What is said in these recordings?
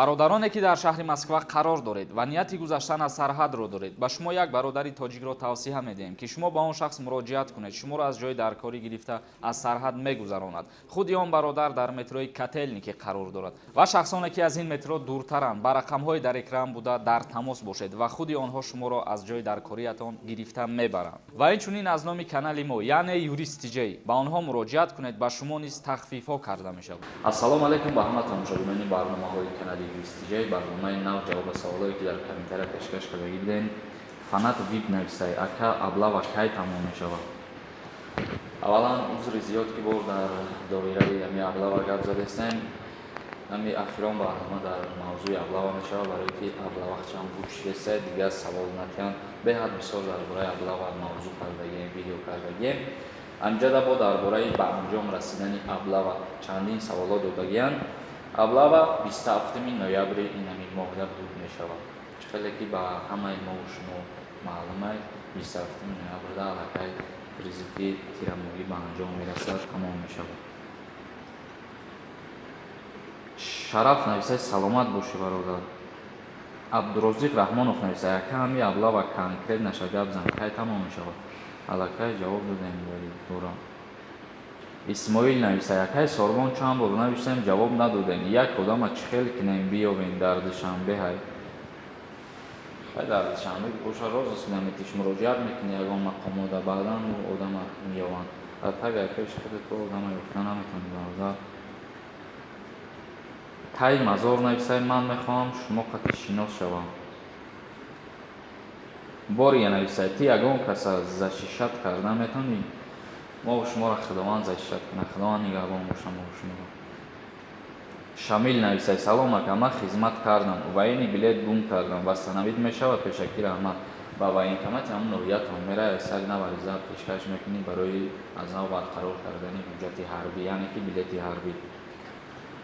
Бародароне, ки дар шаҳри Москва қарор доред ва нияти гузаштан аз сарҳадро доред, ба шумо як бародари тоҷикро тавсия медиҳем, ки шумо ба он шахс муроҷиат кунед, шуморо аз ҷои даркорӣ гирифта аз сарҳад мегузаронад. Худи он бародар дар метрои Котелники қарор дорад ва шахсоне, ки аз ин метро дуртаранд, ба рақамҳои дар экран буда дар тамос бошед ва худи онҳо шуморо аз ҷои даркориятон гирифта мебаранд. Ва инчунин аз номи канали мо, яъне Юрист Тиҷей, ба онҳо муроҷиат кунед, ба шумо низ тахфифҳо карда мешавад. Ассалому алайкум ба ҳама тамошобинони барномаҳои канали Юрист Тиҷей. Барномаи нав, ҷавоба саволое, ки дар комментария пешкаш кардагӣ будем. Фанат Вип нависай: «Ака, облава кай тамом мешавад?» Аввалан, узри зиёд, ки бор дар доираи ҳами облава гап задестем. Ҳами ахирон барнома дар мавзӯи облава мешавад, барое ки облава чанд гӯшидеста, дигар савол натиҳанд. Беҳад бисёр дар бораи облава мавзӯъ кардагием, видео кардагием. Анҷада бо дар бораи ба анҷом расидани облава чандин саволҳо додагиянд. Облава 27 ноябри ин ҳамин моҳда буд мешавад. Чӣ хеле ки ба ҳамаи мову шумо маълумай, 27 ноябрда аллакай призыви тирамоҳӣ ба анҷом мерасад, тамом мешавад. Шараф нависай: «Саломат бошӣ, бародар». Абдурозиқ Раҳмонов нависай: «Ака, ҳами облава конкретно ша гап зан, кай тамом мешавад?» Аллакай ҷавоб додем бора. Исмоил нависай: «Акай Сорбон, чанд бор навиштем, ҷавоб надодем. Як одама чӣ хел кинем биёвем, дар Душанбе ҳай?» Хай, дар Душанбе боша, розыск наметиш, муроҷиат мекунӣ ягон мақомота, баъдан одама меёванд. Так пеши худато одама ёфта наметавонӣ, бародар. Тай Мазор нависай: «Ман мехоҳам шумо қати шинос шавам». Бория нависай: «Ти ягон каса защищать карда метавонӣ?» Мо шуморо Худованд защищать кунад, Худованд нигаҳбон боша мо шуморо. Шамил нависай: «Салом, ака, ман хизмат кардам, военный билет гум кардам, восстановить мешавад? Пешакӣ раҳмат». Ба военкомати ҳамон ноҳиятон меравӣ, саг навариза пешкаш мекунӣ барои аз нав барқарор кардани ҳуҷҷати ҳарбӣ, яъне ки билети ҳарбӣ.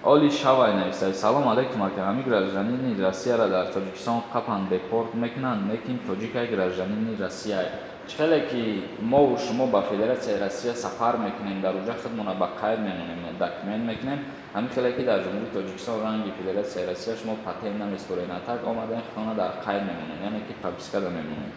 Оли Шавай нависай: «Салом алейкум, ака, ҳамин гражданини Россияро дар Тоҷикистон қапан депорт мекунанд, лекин тоҷикай гражданини Россия?» Чӣ хеле ки мову шумо ба Федератсияи Россия сафар мекунем, дар уҷа худмона ба қайд мемонем, документ мекунем, ҳамин хеле ки дар Ҷумҳурии Тоҷикистон ранги Федератсияи Россия шумо патент намесупоред, а так омадаен, худтона дар қайд мемонед, яъне ки пропискада мемонед.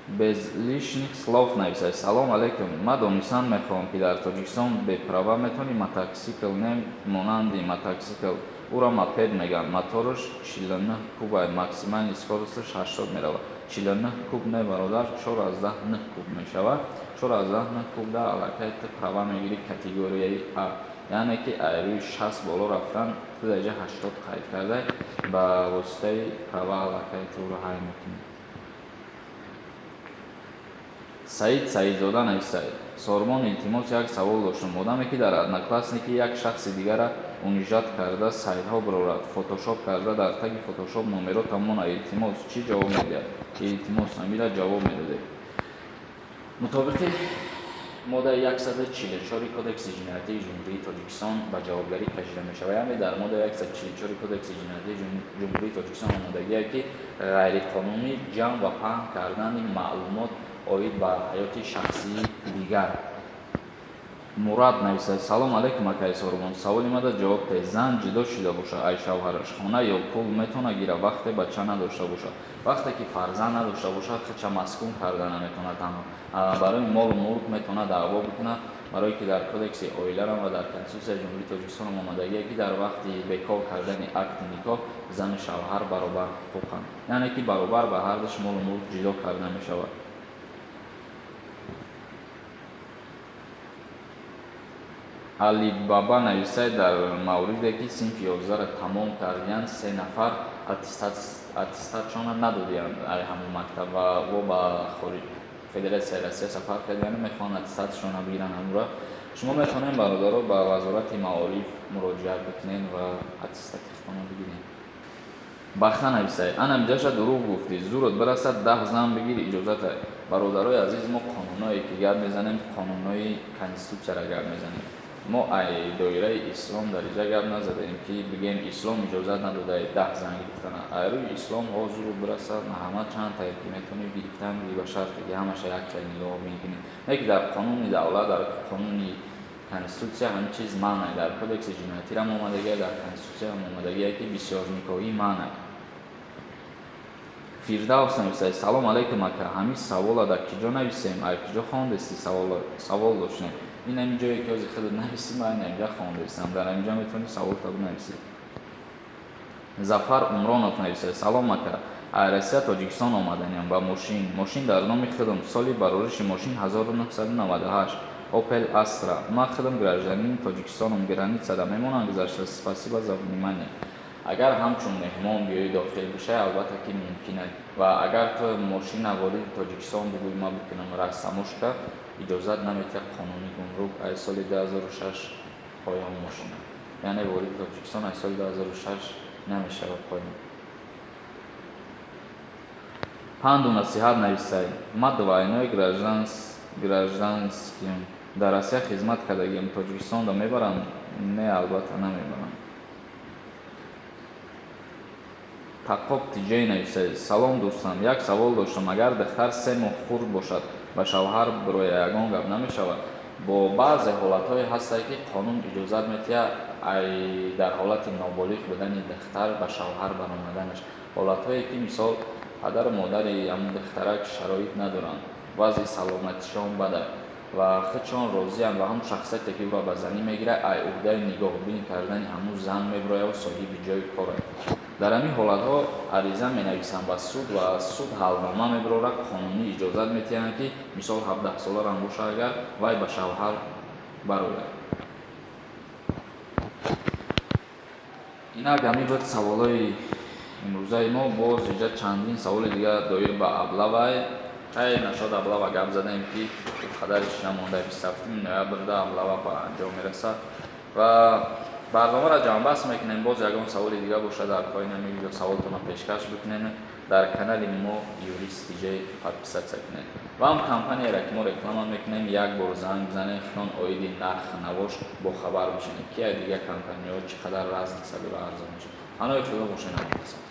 Без лишних слов нависай: «Салом алейкум, ман донистан мехоҳам, ки дар Тоҷикистон беправа метавонӣ мотосикл, не монанди мотосикл, ӯро мопед мегӯянд, мотораш 49 кубай, максимальный скоросташ 80 меравад?» 49 куб не, бародар, 4,9 куб мешавад. 4,9 куб да аллакай ту права мегирӣ категорияи А, яъне ки рӯи 60 боло рафтан. Ту дар ҷа 80 қайд кардай, ба воситаи права аллакай ту ӯро ҳай мекунӣ. Саид Саидзода нависад: «Сормон, илтимос, як савол доштам. Одаме, ки дар Одноклассники як шахси дигара унижать карда, сайтҳо бирорад, фотошоп карда, дар таги фотошоп номеро тамона, илтимос, чӣ ҷавоб медиҳад? Илтимос, амира ҷавоб медодед». Мутобиқи моддаи 144 Кодекси ҷиноятии Ҷумҳурии Тоҷикистон ба ҷавобгарӣ кашида мешавад. Яъне дар моддаи 144 Кодекси ҷиноятии Ҷумҳурии Тоҷикистон омодагие, ки ғайриқонунӣ ҷамъ ва паҳн кардани маълумот оид ба ҳаёти шахсии дигар. Мурад нависад: «Салом алейкум, акаи Сорбон, саволи мада ҷавоб диҳед. Зан ҷудо шуда бошад ай шавҳараш, хона ё пул метавонад гирад, вақте бача надошта бошад?» Вақте ки фарзанд надошта бошад, худша маскун карда наметавонад танҳо. Барои молу мулк метавонад даъво бикунад, барое ки дар Кодекси оиларам ва дар Конститутсияи Ҷумҳурии Тоҷикистонам омадагие, ки дар вақти бекор кардани акди никоҳ зану шавҳар баробар ҳуқуқанд, яъне ки баробар ба ҳардуш молу мулк ҷудо карда мешавад. Алибаба нависай: «Дар мавриде ки синфи 11-ро тамом кардиянд, се нафар аттестатшонро надодиянд ай ҳамон мактаб ва во ба Федератсияи Россия сафар кардиянд, мехоҳанд аттестатшонро бигиранд ҳамонро». Шумо метавонед, бародаро, ба Вазорати маориф муроҷиат бикунед ва аттестати худтонро бигиред. Баха нависай: «Ана миҷаша дурӯғ гуфтӣ, зурот бирасад, 10 зан бигир, иҷозата». Бародарои азиз, мо қонунҳое ки гап мезанем, қонунҳои конститутсияро гап мезанем. Мо ай доираи ислом дар инҷа гап назадаем, ки бигӯем ислом иҷозат надодае 10 зан гирифтана. Ай рӯи ислом ҳо зурот бирасад, марҳамат, чанд тае ки метавонӣ гирифтан бигирӣ, ба шарте ки ҳамаша як хел нигоҳ мекунӣ, не ки дар қонуни давлат, дар қонуни Конститутсия ҳамин чиз манъ, дар Кодекси ҷиноятирам омадагия, дар Конститутсиям омадагия, ки бисёрникоҳӣ манъ. Фирдавс нависад: «Салом алейкум, ака, ҳамин савола дар киҷо нависем, ай киҷо хондести? Савол доштем». Ин ҳамин ҷое, ки ҳозир худат нависӣ, ман инҷа хондестам, дар ҳаминҷо метавонӣ саволта бинависӣ. Зафар Умронов нависад: «Салом, ака, ай Россия Тоҷикистон омаданиям ба мошин, мошин дар номи худам, соли барориши мошин 1998, Опел Астра. Ман худам гражданини Тоҷикистонам, границада мемонам гузашта? Спасибо за внимание». Агар ҳамчун меҳмон биёӣ, дохил бишавӣ, албатта ки мумкин аст. Ва агар ту мошина вориди Тоҷикистон бугӯӣ, ман бикунам растаможка, иҷозат наметиҳад қонуни гумрук. Аз соли 2006 поён мошина, яъне вориди Тоҷикистон аз соли 2006 намешавад поён. Панду насиҳат нависай: «Ман двойной гражданским, дар Россия хизмат кардагиам, Тоҷикистонда мебаранд?» Не, албатта, намебаранд. Тақоб Тиҷай нависад: «Салом, дӯстам, як савол доштам. Агар духтар 3 моҳ хурд бошад, ба шавҳар бирояд, ягон гап намешавад?» Бо баъзе ҳолатҳое ҳастанд, ки қонун иҷозат метиҳад ай дар ҳолати ноболиғ будани духтар ба шавҳар баромаданаш. Ҳолатҳое ки, мисол, падару модари ҳамун духтарак шароит надоранд, вазъи саломатишон бад ва худшон розианд ва ҳамун шахсияте, ки ӯро ба занӣ мегирад, ай уҳдаи нигоҳубин кардани ҳамун зан мебирояд, соҳиби ҷои кора. Дар ҳамин ҳолатҳо ариза менависанд ба суд ва суд ҳалнома мебирорад, қонунӣ иҷозат метиҳанд, ки, мисол, 17-соларам бошад агар, вай ба шавҳар барояд. Инак, ҳамин буд саволҳои имрӯзаи мо. Боз инҷа чандин саволи дигар доир ба облавай. Хай, нашод облава гап задем, ки қадари чӣ намонда, 27 ноябрда облава ба анҷом мерасад ва барномаро ҷамъбаст мекунем. Боз ягон саволи дигар бошад, дар поёни ҳамин видео саволтонро пешкаш бикунед. Дар канали мо Юрист Тиҷей подписаться кунед ва ҳам компанияеро, ки мо реклама мекунем, як бор занг бизанед, худтон оиди нарх навош бохабар бишавед, ки аз дигар компаниҳо чӣ қадар разница дора арзониш. Паноҳи Худо бошед, намонасад.